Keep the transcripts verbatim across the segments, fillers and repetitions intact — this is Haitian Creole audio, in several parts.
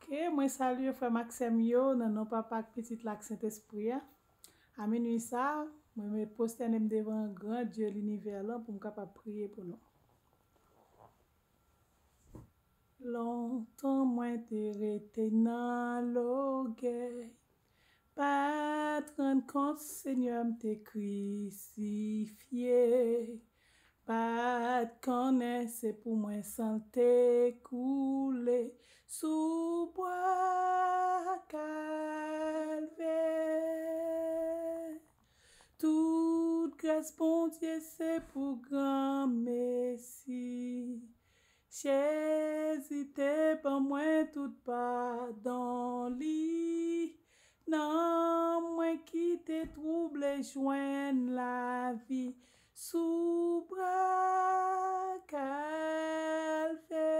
Ke mwen salye frè m ak sè m yo nan non Papa ak Pitit la ak Sentespri a. A minwi sa, mwen mwen pwostène m devan gran Dye linivè lan pou m kapab priye pou nou. Lontan mwen te rete nan lògèy, pa t rann kont Senyè m te krisifye, pa t konnen se pou mwen san l te koule sou bwa Kalvè. Tout gras Bondye se pou gran mesi. Jezi te ban mwen tout padon li. Nanm mwen ki te twouble jwenn lavi sou bra Kalvè.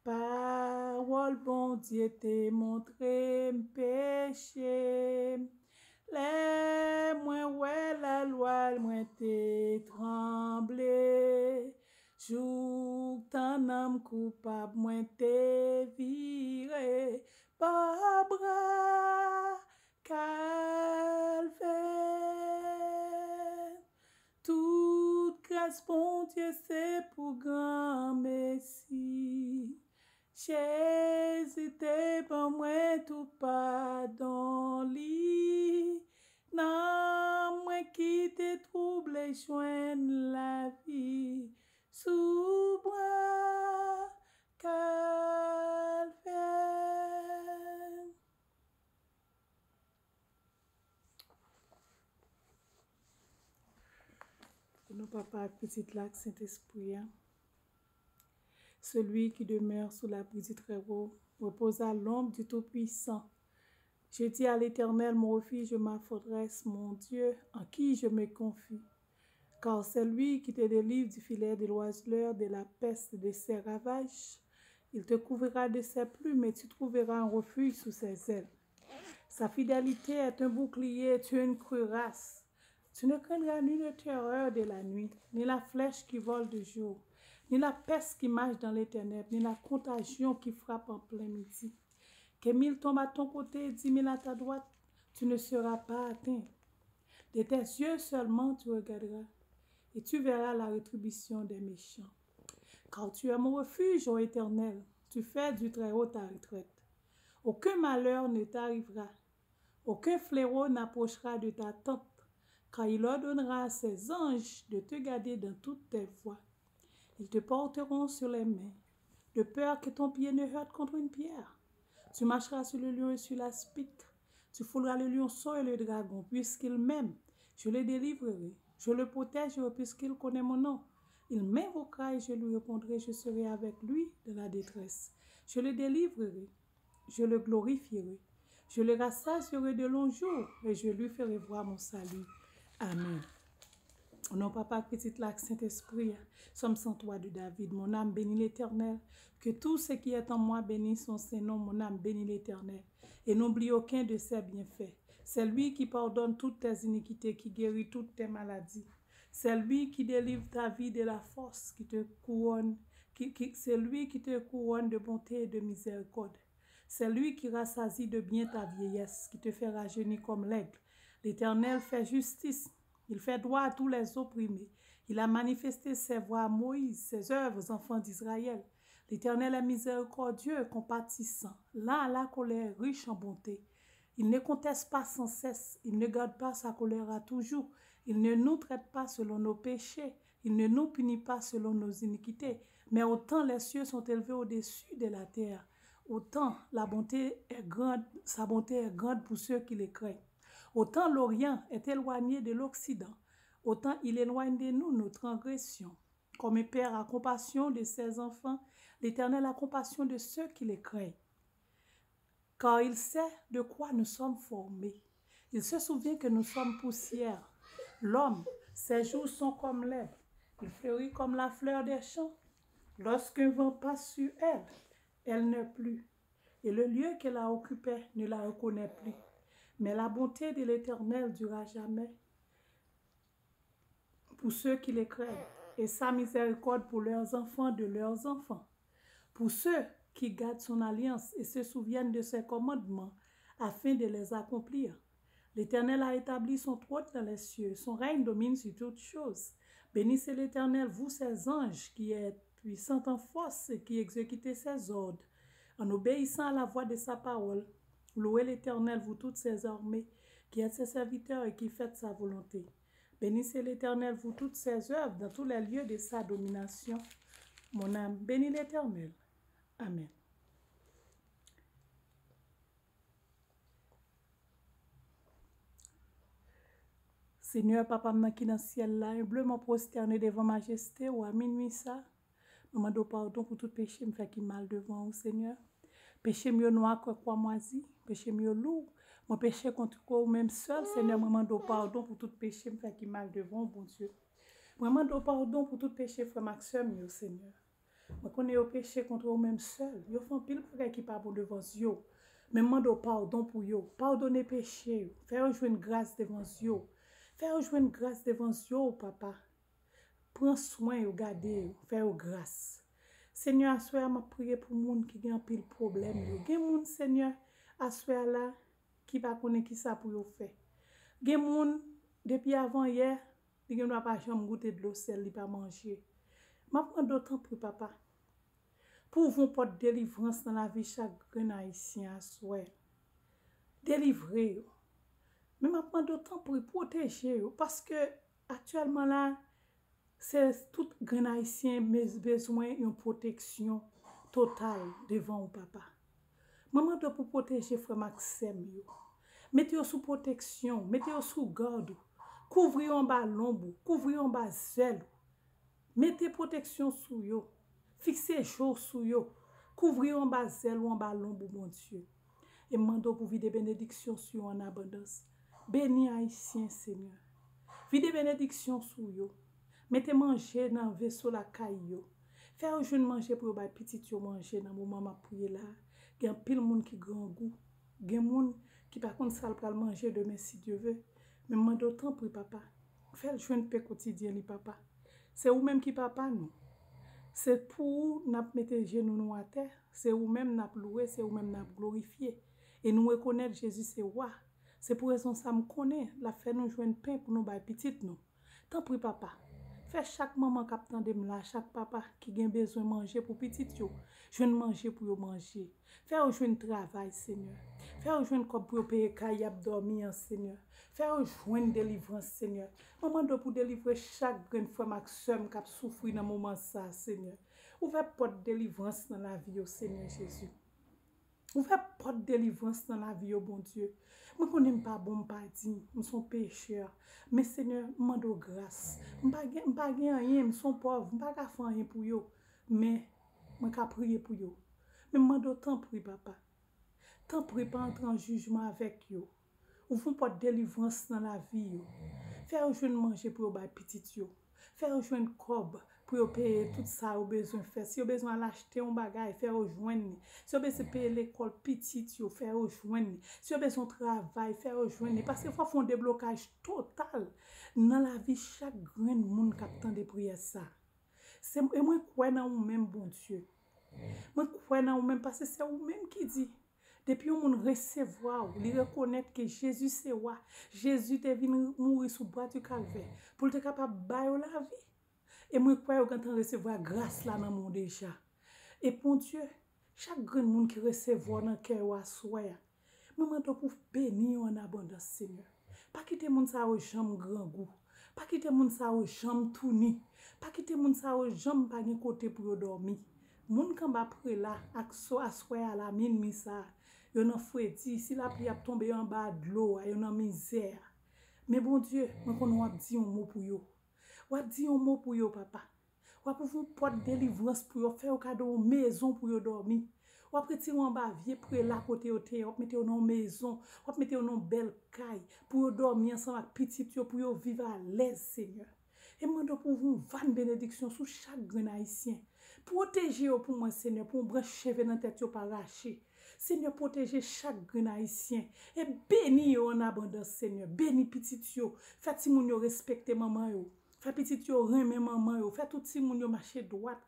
Pawòl Bondye te montre m peche m. Lè mwen wè lalwa l, mwen te tranble. Jouk tan nanm koupab mwen te vire bò bra Kalvè. Tout gras Bondye se pou gran mesi. Jezi te ban mwen tout padon li. Nanm mwen ki te twouble jwenn lavi sou bwa Kalvè. Pou non Papa ak Pitit la ak Sentespri a. Celui qui demeure sous l'abri du Très-Haut repose à l'ombre du Tout-Puissant. Je dis à l'Éternel, mon refuge, ma forteresse, mon Dieu, en qui je me confie. Car c'est lui qui te délivre du filet de l'oiseleur, de la peste et de ses ravages. Il te couvrira de ses plumes et tu trouveras un refuge sous ses ailes. Sa fidélité est un bouclier, tu es une cuirasse. Tu ne craindras ni le terreur de la nuit, ni la flèche qui vole de jour, ni la peste qui marche dans les ténèbres, ni la contagion qui frappe en plein midi. Que mille tombent à ton côté, dix mille à ta droite, tu ne seras pas atteint. De tes yeux seulement tu regarderas, et tu verras la rétribution des méchants. Car tu es mon refuge, ô Éternel, tu fais du Très-Haut ta retraite. Aucun malheur ne t'arrivera, aucun fléau n'approchera de ta tente, car il ordonnera à ses anges de te garder dans toutes tes voies. Ils te porteront sur les mains, de peur que ton pied ne heurte contre une pierre. Tu marcheras sur le lion et sur l'aspic. Tu fouleras le lionceau et le dragon, puisqu'il m'aime. Je le délivrerai, je le protégerai, puisqu'il connaît mon nom. Il m'invoquera et je lui répondrai, je serai avec lui dans la détresse. Je le délivrerai, je le glorifierai. Je le rassasierai de longs jours et je lui ferai voir mon salut. Amen. Au nom Papa, Pitit la, Saint-Esprit. Psaume cent trois de David. Mon âme bénit l'Éternel. Que tout ce qui est en moi bénisse son saint nom. Mon âme bénit l'Éternel et n'oublie aucun de ses bienfaits. C'est lui qui pardonne toutes tes iniquités, qui guérit toutes tes maladies. C'est lui qui délivre ta vie de la fosse, qui te couronne, qui, qui, c'est lui qui te couronne de bonté et de miséricorde. C'est lui qui rassasie de bien ta vieillesse, qui te fait rajeunir comme l'aigle. L'Éternel fait justice, il fait droit à tous les opprimés. Il a manifesté ses voies à Moïse, ses œuvres aux enfants d'Israël. L'Éternel est miséricordieux, compatissant, lent à la colère, riche en bonté. Il ne conteste pas sans cesse, il ne garde pas sa colère à toujours, il ne nous traite pas selon nos péchés, il ne nous punit pas selon nos iniquités. Mais autant les cieux sont élevés au-dessus de la terre, autant la bonté est grande, sa bonté est grande pour ceux qui le craignent. Autant l'Orient est éloigné de l'Occident, autant il éloigne de nous nos transgressions. Comme un père a compassion de ses enfants, l'Éternel a compassion de ceux qui le craignent. Car il sait de quoi nous sommes formés. Il se souvient que nous sommes poussière. L'homme, ses jours sont comme l'herbe. Il fleurit comme la fleur des champs. Lorsqu'un vent passe sur elle, elle n'est plus. Et le lieu qu'elle a occupé ne la reconnaît plus. Mais la bonté de l'Éternel dure à jamais pour ceux qui le craignent, et sa miséricorde pour leurs enfants de leurs enfants. Pour ceux qui garde son alliance et se souvienne de ses commandements afin de les accomplir. L'Éternel a établi son trône dans les cieux, son règne domine sur toutes choses. Bénissez l'Éternel, vous ses anges, qui êtes puissants en force et qui exécutez ses ordres, en obéissant à la voix de sa parole. Louez l'Éternel, vous toutes ses armées, qui êtes ses serviteurs et qui faites sa volonté. Bénissez l'Éternel, vous toutes ses œuvres, dans tous les lieux de sa domination. Mon âme, bénis l'Éternel. Amen. Senyè, Papa m nan ki nan syèl la, enbleman pwostène devan majeste w a minwi sa. Mwen mande w padon pou tout peche m fè ki mal devan ou, Senyè. Peche m yo nwa kwè kwamwazi, peche m yo lou. Mwen peche kont ou menm sèl, Senyè. Mwen mande w padon pou tout peche m fè ki mal devan ou, Bondye. Mwen mande w padon pou tout peche frè m ak sè m yo, Senyè. Mwen konnen yo peche kont ou menm sèl. Yo fè anpil bagay ki pa bon devan zye w. Men m mande w padon pou yo. Padone peche yo. Fè yo jwenn gras devan zye w. Fè yo jwenn gras devan zye w, Papa. Pran swen yo, gade yo, fè yo gras. Senyè, aswè a, m ap priye pou moun ki gen anpil pwoblèm yo. Gen moun, Senyè, aswè a la, ki pa konnen ki sa pou yo fè. Gen moun, depi avan yè, li gen dwa pa janm goute dlo sèl, li pa manje. M ap mande w, tanpri, Papa, pou w ouvri yon pòt delivrans nan lavi chak grenn Ayisyen aswè. Delivre yo. Men m ap mande w, tanpri, pwoteje yo, paske aktyèlman la, se tout grenn Ayisyen bez-, bezwen yon pwoteksyon total devan ou, Papa. Mwen mande w pou pwoteje frè m ak sè m yo. Mete yo sou pwoteksyon, mete yo sou gad ou. Kouvri yo anba lonb ou, kouvri yo anba zèl ou. Mete pwoteksyon sou yo. Fikse je w sou yo. Kouvri yo anba zèl ou, anba lonb ou, Bondye. E m mande w pou vide benediksyon sou yo an abondans. Beni Ayisyen, Senyè. Vide benediksyon sou yo. Mete manje nan veso lakay yo. Fè yo jwenn manje pou yo bay pitit yo manje nan moman m ap priye la. Gen anpil moun ki grangou. Gen moun ki pa konn sa l pral manje demen, si Dye ve. Men m mande w, tanpri, Papa, fè l jwenn pen kotidyen li, Papa. Se ou menm ki Papa nou. Se pou ou n ap mete jenou nou atè. Se ou menm n ap louwe, se ou menm n ap glorifye. E nou rekonèt Jezi se Wa. Se pou rezon sa m konnen l ap fè nou jwenn pen pou nou bay pitit nou. Tanpri, Papa, fè chak manman k ap tande m la, chak papa ki gen bezwen manje pou pitit yo, jwenn manje pou yo manje. Fè yo jwenn travay, Senyè. Fè yo jwenn kòb pou yo peye kay y ap dòmi an, Senyè. Fè yo jwenn delivrans, Senyè. Mwen mande w pou delivre chak grenn frè m ak sè m k ap soufri nan moman sa a, Senyè. Ouvè pòt delivrans nan lavi yo, Senyè Jezi. Ouvè pòt delivrans nan lavi yo, Bondye. Mwen konnen m pa bon, m pa diy, m se yon pechè. Men, Senyè, m mande w gras. M pa gen, m pa gen anyen, m se yon pòv, m pa ka fè anyen pou yo. Men, mwen ka priye pou yo. Men m mande w, tanpri, Papa. Tanpri, pa antre an jijman avèk yo. Ouvri yon pòt delivrans nan lavi yo. Fè yo jwenn manje pou yo bay pitit yo. Fè yo jwenn kòb pou yo peye tout sa yo bezwen fè. Si yo bezwen al achte yon bagay, fè yo jwenn li. Si yo bezwen peye lekòl pitit yo, fè yo jwenn li. Si yo bezwen yon travay, fè yo jwenn li. Paske fò fè yon deblokaj total nan lavi chak grenn moun k ap tande priyè sa. Se, e mwen kwè nan ou menm, Bondye. Mwen kwè nan ou menm, paske se ou menm ki di, depi yon moun resevwa w, li rekonèt ke Jezi se Wa, Jezi te vin mouri sou bwa di Kalvè pou l te kapab ba yo lavi. E mwen kwè yo gentan resevwa gras la nan men w deja. E Bondye, chak grenn moun ki resevwa w nan kè yo aswè a, mwen mande w pou w beni yo an abondans, Senyè. Pa kite moun sa yo janm grangou. Pa kite moun sa yo janm touni. Pa kite moun sa yo janm pa gen kote pou yo dòmi. Moun k anba prela ak so aswè a la, minwi sa a, yo nan fredi. Si lapli ap tonbe, yo anba dlo a, yo nan mizè a. Men Bondye, mwen konnen w ap di yon mo pou yo. W ap di yon mo pou yo, Papa. W ap ouvri yon pòt delivrans pou yo, fè yo kado yon mezon pou yo dòmi. W ap retire yo anba vye prela kote yo te ye, w ap mete yo nan yon mezon, w ap mete yo nan yon bèl kay pou yo dòmi ansanm ak pitit yo, pou yo viv alèz, Senyè. E m mande w pou ouvri yon vàn benediksyon sou chak grenn Ayisyen. Pwoteje yo pou mwen, Senyè, pou yon branch cheve nan tèt yo pa rache. Senyè, pwoteje chak grenn Ayisyen e beni yo an abondans, Senyè. Beni pitit yo. Fè timoun yo respekte manman yo. Fè pitit yo renmen manman yo. Fè tout timoun yo mache dwat.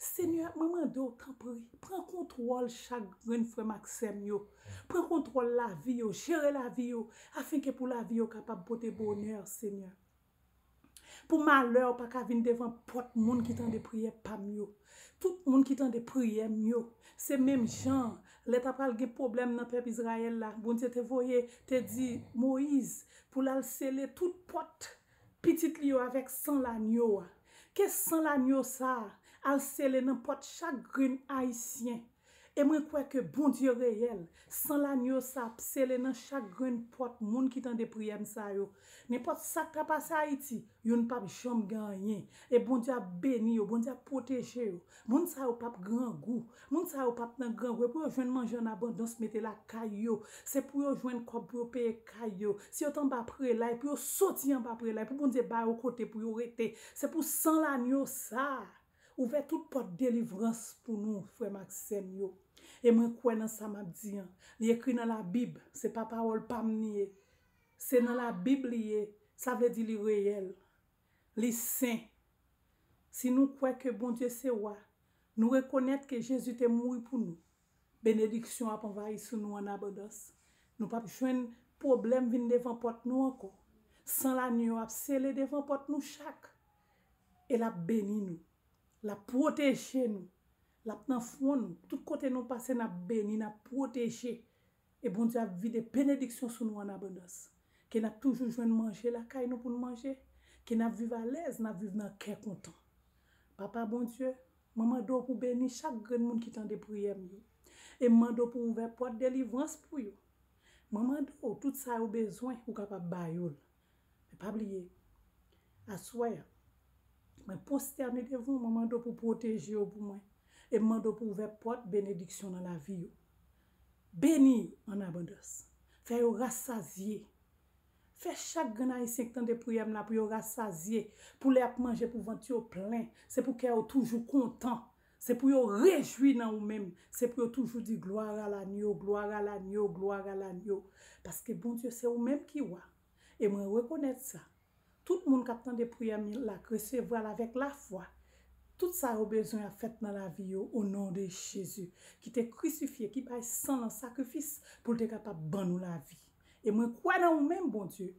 Senyè, mwen mande w, tanpri, pran kontwòl chak grenn frè m ak sè m yo. Pran kontwòl lavi yo, jere lavi yo, afenke pou lavi yo kapab pote bonè, Senyè. Pou malè pa ka vin devan pòt moun ki tande priyè pa m yo. Tout moun ki tande priyè m yo, se menm jan, lè ta pral gen pwoblèm nan pèp Izrayèl la, Bondye te voye, te di Moyiz pou l al sele tout pòt pitit li yo avèk san lanyo a. Ke san lanyo sa a al sele nan pòt chak grenn Ayisyen. E mwen kwè ke Bondye reyèl, san lanyo sa ap sele nan chak grenn pòt moun ki tande priyè m sa yo. Nenpòt sa k ta pase Ayiti, youn p ap janm gen anyen. E Bondye ap beni yo, Bondye ap pwoteje yo. Moun sa yo p ap grangou. Moun sa yo p ap nan grangou. E pou yo jwenn manje an abondans mete lakay yo. Se pou yo jwenn kòb pou yo peye kay yo. Si yo t anba prelay, pou yo soti anba prelay. Pou Bondye ba yo kote pou yo rete. Se pou san lanyo sa a ouvè tout pòt delivrans pou nou, frè m ak sè m yo. E mwen kwè nan sa m ap di an. Li ekri nan Labib, se pa pawòl pa m li ye. Se nan Labib li ye, sa vle di li reyèl. Li sen. Si nou kwè ke Bondye se wa, nou rekonèt ke Jezi te mouri pou nou, benediksyon ap anvayi sou nou an abondans. Nou p ap jwenn pwoblèm vin devan pòt nou ankò. San lanyo ap sele devan pòt nou chak. E l ap beni nou. L ap pwoteje nou. L ap nan fwon nou. Tout kote nou pase, n ap beni, n ap pwoteje. E Bondye ap vide benediksyon sou nou an abondans. Ke n ap toujou jwenn manje lakay nou pou n manje. Ke n ap viv alèz, n ap viv nan kè kontan. Papa Bondye, mwen mande w pou beni chak grenn moun ki tande priyè m yo. E m mande w pou ouvè pòt delivrans pou yo. Mwen mande w tout sa yo bezwen, ou kapab ba yo l. Men pa bliye, aswè a, mwen pwostène devan w, mwen mande w pou pwoteje yo pou mwen. E m mande w pou ouvè pòt benediksyon nan lavi yo. Beni yo an abondans. Fè yo rasazye. Fè chak grenn Ayisyen k tande priyè m la pou yo rasazye. Pou lè y ap manje pou vant yo plen. Se pou kè yo toujou kontan. Se pou yo rejwi nan ou menm. Se pou yo toujou di gloire à l'agneau, gloire à l'agneau, gloire à l'agneau. Paske Bondye se ou menm ki wa. E mwen rekonèt sa. Tout moun k ap tande priyè m la, k resevwa l avèk lafwa. Tout sa yo bezwen ap fèt nan lavi yo, o non de Jezi, ki te krisifye, ki bay san l an sakrifis pou l te kapab ban nou lavi. E mwen kwè nan ou menm, Bondye,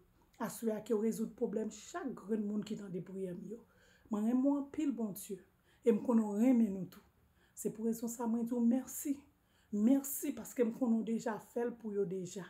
aswè a ke w rezoud pwoblèm chak grenn moun ki tande priyè m yo. Mwen renmen w anpil, Bondye, e m konnen w renmen nou tou. Se pou rezon sa mwen di w mèsi. Mèsi paske m konnen w deja fè l pou yo deja.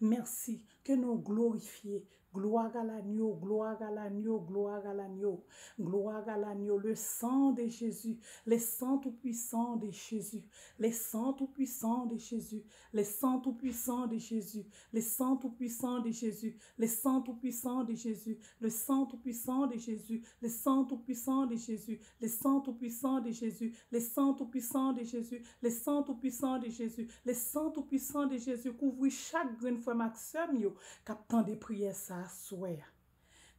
Mèsi, ke non w glorifye. Gloire à l'agneau, gloire à l'agneau, gloire à l'agneau. Gloire à l'agneau, le sang de Jésus, le sang tout puissant de Jésus, le sang tout puissant de Jésus, le sang tout puissant de Jésus, le sang tout puissant de Jésus, le sang tout puissant de Jésus, le sang tout puissant de Jésus, le sang tout puissant de Jésus, le sang tout puissant de Jésus, le sang tout puissant de Jésus, le sang tout puissant de Jésus, le sang tout puissant de Jésus, kouvri chak grenn frè m ak sè m yo k ap tande priyè sa a aswè a.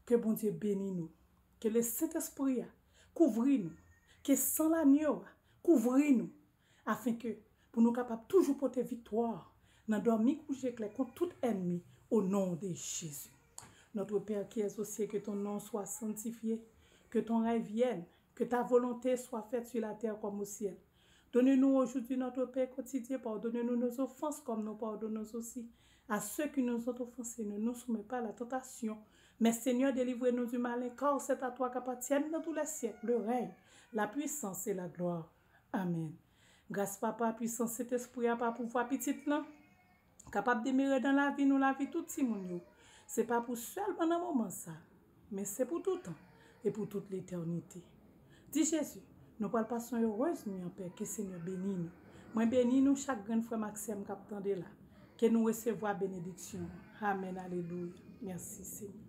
Ke Bondye beni nou. Ke le Sentespri a kouvri nou. Ke san lanyo a kouvri nou. Afenke pou nou kapab toujou pote viktwa nan dòmi kouche klè kont tout ènmi, o non de Jezi. Notre Père qui es aux cieux, que ton nom soit sanctifié, que ton règne vienne, que ta volonté soit faite sur la terre comme au ciel. Donne-nous aujourd'hui notre pain quotidien, pardonne-nous nos offenses comme nous pardonnons aussi à ceux qui nous ont offensés. Ne nous soumets pas à la tentation, mais Seigneur, délivre-nous du malin, car c'est à toi qu'appartiennent dans tous les siècles le règne, la puissance et la gloire. Amèn. Gras Papa, pwisans Sentespri a, pa pouvwa Pitit lan, kapab demere nan lavi nou, lavi tout timoun yo. Se pa pou sèlman nan moman sa, men se pou toutan e pou tout letènite. Di Jezi, nou pral pase yon erez nwi anpè, ke Senyè beni nou. Mwen beni nou chak grenn frè m ak sè m k ap tande la. Ke nou resevwa benediksyon. Amèn, alelouya. Mèsi Senyè.